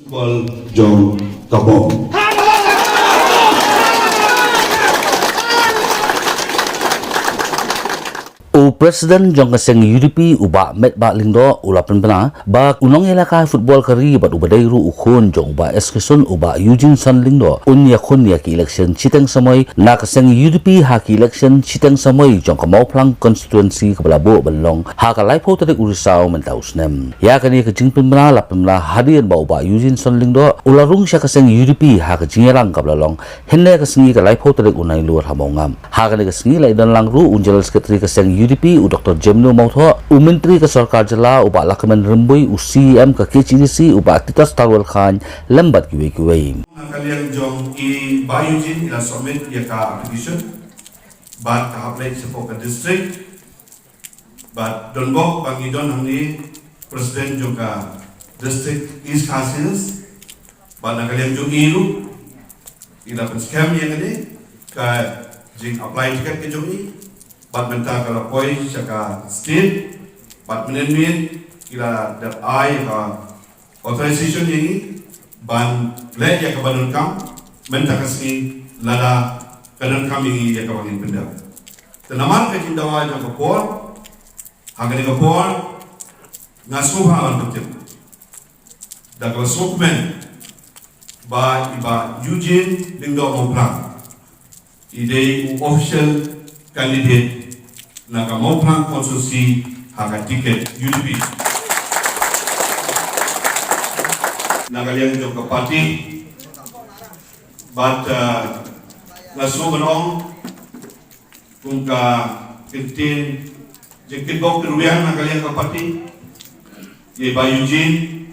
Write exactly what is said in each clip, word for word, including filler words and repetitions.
Football jong ka Mawphlang. U President jong ka seng U D P u Bah Metbah Lyngdoh u la pynbna ba u nongïalehkai football ka ri bad uba dei ruh u khun jong u Bah S K Syiem u Bah Eugene Shann Lyngdoh un ïakhun ïa ki election shiteng samoi na ka seng U D P ha ki election shiteng samoi jong ka Mawphlang constituency kaba la buh ban long ha ka laiphew tarik u Risaw mynta u snem. Ïa kane ka jingpynbna la pynbna hadien ba u Bah Eugene Shann Lyngdoh u la rung sha ka seng U D P ha ka jingïalang kaba la long hynne ka sngi ka laiphew tarik u Nailur ha Mawngam. Ha kane ka sngi la ïadon lang ruh u General Secretary ka seng U D P u Doctor Jemnu Mawthoh, u Myntri ka Sorkar Jylla u Bah Lahkmen Rymbui, u C E M ka K H A D C u Bah Titus Tarwal Chyne lem bad kiwei kiwei. Na ka liang jong i Bah Eugene i la submit ïa ka application bad ka hap leit shapoh ka district. Bad donbok ba ngi don hangne President jong ka District East Khasi Hills. Bad na ka liang jong i ruh i la pynskhem ïa kane ka jing apply ticket ka jong i. Bad mynta ka la poi sha ka state. Bad mynne mynne i la dep ai ka authorization ïa ngi ban leh ïa kaba donkam mynta ka sngi lada ka donkam ïa ngi ïa kaba ngin pyndep. Te namar ka jingdawa jong ka por, ha kane ka por nga sngewbha ban pyntip da kaba sngewkmen ba i Bah Eugene Lyngdoh Mawphlang i dei u official candidate na ka Mawphlang constituency ha ka ticket U D P. Na ka liang jong ka party bad, uh, nga sngewbha ban ong kum ka ktien jingkynbok kynriang na ka liang ka party ïa i Bah Eugene,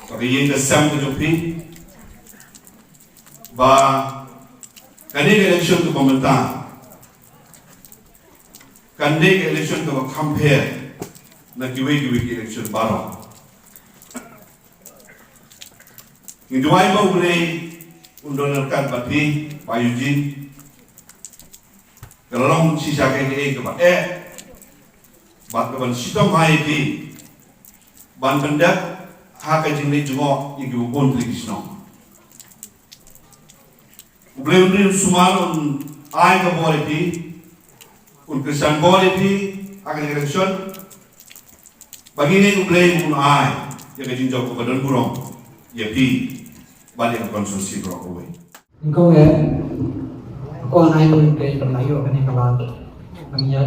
ka ïing ka sem ka jong phi. Ba kane ka election kaba mynta kan dei ka election kaba kham pher na kiwei kiwei ki election baroh. Ngi duwai ba U Blei un don ryngkat bad phi Bah Eugene. Ka la long shisha kaei kaei kaba eh bad kaban shitom bha ïa phi ban pyndep ha ka jingleit jngoh ïa kiba bun tylli ki shnong. U Blei un ri un sumar, un ai ka bor ïa phi, un kyrshan bor ïa phi ha ka election. Ba ngi ngeit U Blei un ai ïa ka jingjop kaba don burom ïa phi bad ïa ka constituency baroh kawei. Nyngkong eh, ko nai mun te ba la ïoh kane ka lad ban ïa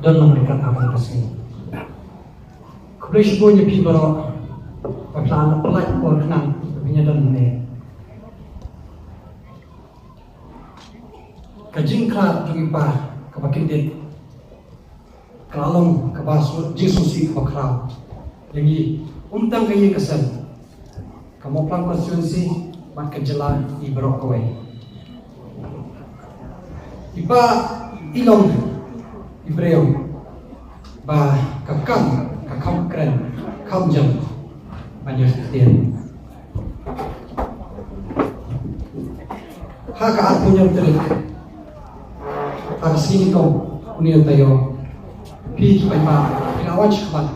don lang ryngkat ha kane ka sngi. Khublei shibun ïa phi baroh ba phi la pynlait por khnang ba phin ïa don hangne. Ka jingkhlad jong i pa kaba kyndit ka la long kaba shu-, jingsngewsih kaba khraw ïa ngi, ym tang ka ïing ka sem, ka Mawphlang constituency bad ka jylla i baroh kawei. I pa i long i briew ba ka kam ka kham kren kham jam ban ïa ktien. Ha ka arphew hynñiew tarik ha ka sngi nyngkong une u taïew, phi ki paidbah phi la wan shakhmat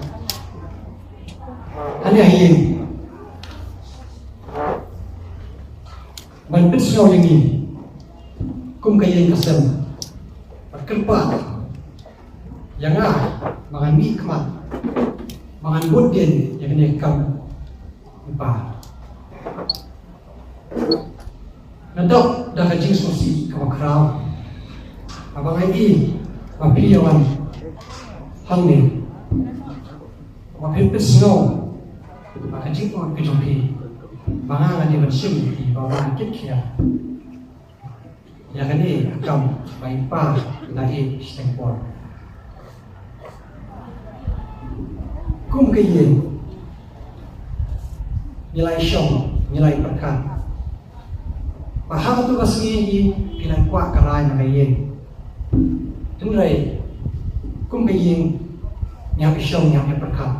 hangne ha ïing ban pynsngew ïa ngi kum ka ïing ka sem bad kyrpad ïa nga ba ngan mihkhmat, ba ngan bud dien ïa kane ka kam i pa. Nga dap da ka jingsngewsih kaba khraw haba nga ïohi ba phi ïa wan hangne, ba phin pynsngew ba ka jingpang ka jong phi ba nga nga dei ban shim ïa phi ba nga kit khia ïa kane ka kam ba i pa i la ïeh shiteng por. Kum ka ïing ngi la ïashong, ngi la ïapyrkhat ba ha katu ka sngi ngi, ngi la kwah ka rai na ka ïing. Hynrei kum ka ïing ngi hap ïashong, ngi hap ïapyrkhat.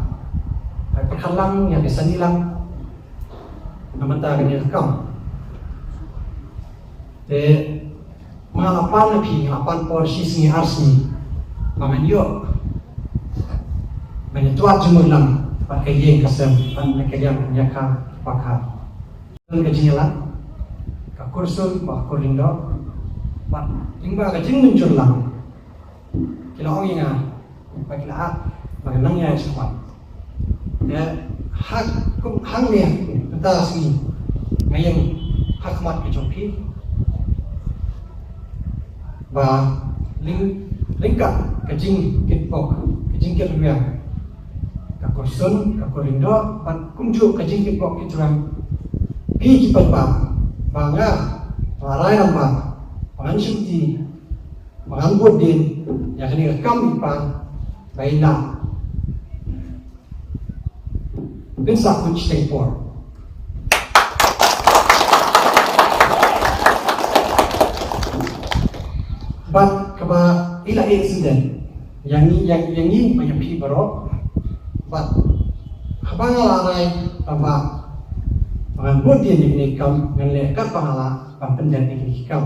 Hap ïapyrkhat lang, ngi hap ïasani lang. Na mynta kane ka kam. Te ma nga la pan na phi, nga la pan por shi sngi ar sngi ba ngan ïoh ban ïatwad jingmut lang bad ka ïing ka sem, ban ïa ka liang ban ïa ka pakha. Ka jingïalang ka Kursun bad ka Kurlyngdoh, bad lyngba ka jingmynjur lang ki la ong ïa nga ba ki la ap ba ngan nang ïaid shakhmat. Te ha kum hangne mynta ka sngi nga ïeng ha khmat ka jong phi ba lyng, lyngkot ka jingkitbok, ka jingkit rwiang ka Kursun, ka Kurlyngdoh, bad kumjuh ka jingkitbok kitrwiang, phi ki paidbah, ba nga la rai lang ba ba ngan shim ti, ba ngan bud dien ïa kane ka kam i pa ba i la Pynshah kut shiteng por. Bad kaba i la ïeh shisien ïa ngi, ïa, ïa ngi bad ïa phi baroh. Bad haba nga la rai tang ba ngan bud dien ïa kane ka kam, ngan leh katba nga lah ban pyndep ïa kane ka kam.